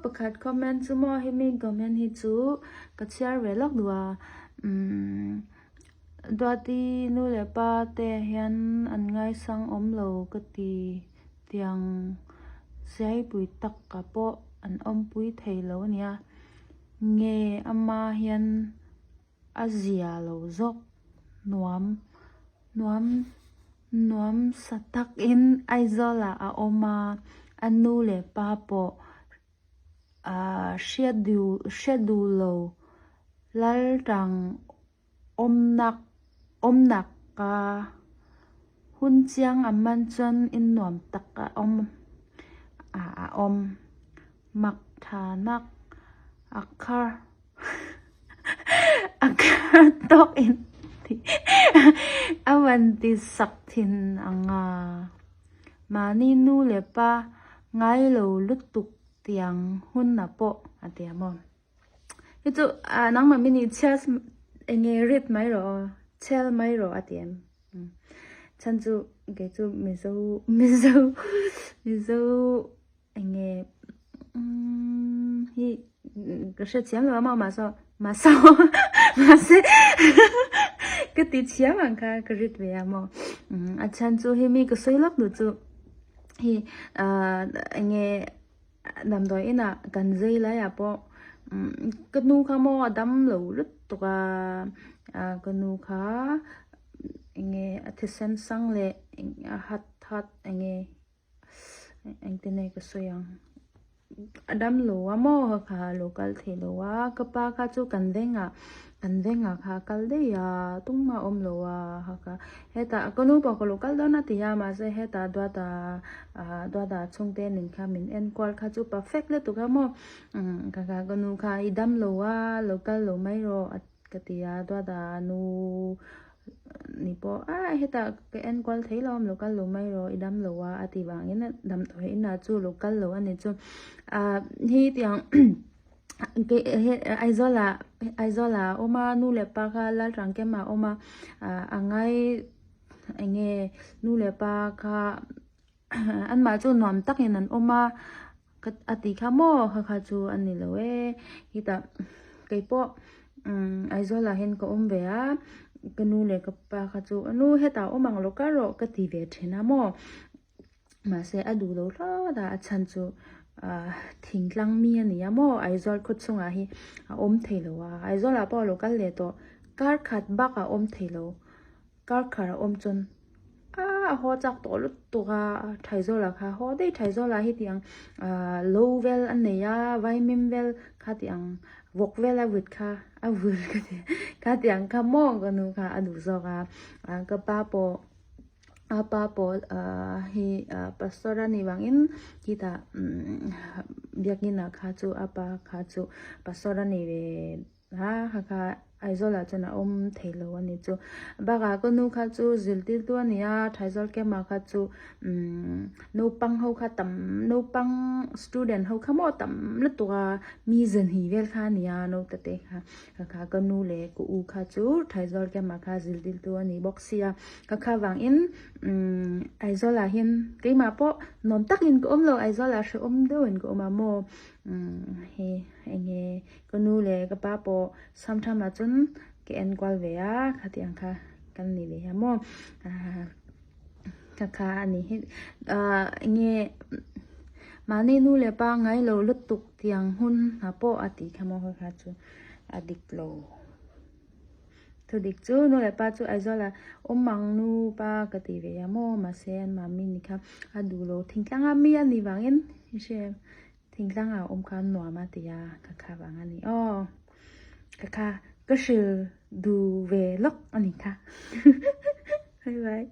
pakhat comment chu maw hemi comment hi chu ka chhiar ve lawk duh a umm Duati nu leh pa te hian an ngaisang awm lo ka ti tiang siaipui taka pawh an awmpui thei lo a nia nge ama hian a zia lo zawk nuam nuam nuam sa takin Aizawl ah a awm a a nu leh pa pawh ah hriat duh hre duh lo laltang awmnak awmnak a hun chiang a man chuan in nuam tak a awm ah a awm mak tha nak a khar. A kar tawk in a van ti sak thin ang a, mahni nu leh pa ngai lo lutuk tiang hun a pawh a ti a maw. Hi chu nangmah min i chhiar eng nge rit mai rawh aw, chhel mai rawh a ti em. Chhan chu kei chu Mizo Mizo Mizo Eng nge hi ka hre chiam lo a maw mahse mahse mahse ka ti chiam ang kha ka rit ve a maw a chhan chu hei mi ka sawi lawk duh chu hei eng nge damdawi inah kan zai laiah pawh ka nu kha maw a dam lo lutuk a ka nu kha eng nge a thisen sang leh a hat hat eng nge. Engtin nge ka sawi ang a dam lo a maw ka kha a lo kal thei lo a ka pa kha chu kan vengah kan vengah kha a kal daih a tumah a awm lo a ka kha hetah ka nu pawh ka lo kal dawn a ti a mahse hetah duata ah duata chhungte nen kha min enkual kha chu perfect lutuk a maw ka kha ka nu kha i dam lo a lo kal lo mai rawh a Ka ti a, Duata nu ni pawh a hetah ka enkual thei lo awm lo kal lo mai rawh i dam lo a a ti vangin dam tawh inah chu lo kal lo a ni chu ah hi tiang Aizawl ah Aizawl ah a awm a nu leh pa kha Lalrangkem ah a awm a ah a ngai eng nge nu leh pa kha anmah chu nuam takin an awm a. Ka a ti kha maw kha kha chu a ni lo e hetah keipawh umm Aizawl ah hian ka awm ve a ka nu leh ka pa kha chu a nu hetah awm ang lo kar rawh ka ti ve thin a maw mahse a duh lo hlawt a a chhan chu ah thingtlang mi a ni a maw Aizawl khaw chungah hi a awm thei lo a Aizawl ah pawh a lo kal leh tawh kar khat bak a awm thei lo. Kar khar a awm chuan ah a haw chak tawh lutuk a Thaizawla kha haw daih Thaizawla hi tih ang ah lo vel a nei a vaimim vel kha tih ang vawk vel a vut kha a vul ka ti kha tih ang kha maw ka nu kha a duh zawk a ah ka pa pawh a pa pawh ah hi ah pastor a nih vangin khitah umm biakin ah kha chu a pa kha chu pastor a ni ve. Ha ha kha Aizawl ah chuan a awm thei lo a ni chu. Bakah ka nu kha chu zirtirtu a ni a, Thaizawl camp ah kha chu umm naupang ho kha tam naupang student ho kha maw tam lutuk a, mi zan hi vel kha a ni a naute te kha. Ka kha ka nu leh ka u kha chu Thaizawl camp ah kha zirtirtu a ni bawk sia. Ka kha vangin umm Aizawl ah hian keimah pawh nuam takin ka awm lo, Aizawl ah hrehawm deuhin ka awm a maw umm hei eng nge. Ka nu leh ka pa pawh samthamah chuan ka enkual ve a, khatiang kha kan ni ve a maw ka kha a ni hi ah enge mahni nu leh pa ngai lo lutuk tiang hun hna pawh a tih kha maw kha chu a dik lo thu dik chu nu leh pa chu Aizawl ah awm ang nu pa ka ti ve a maw mahse an mahni ni kha a duh lo thingtlang a mi a nih vangin i hria em. Thingtlang ah awm kha nuam a ti a, ka kha vang a ni aw. Ka kha ka hril du ve lawk a ni kha. Bye bye.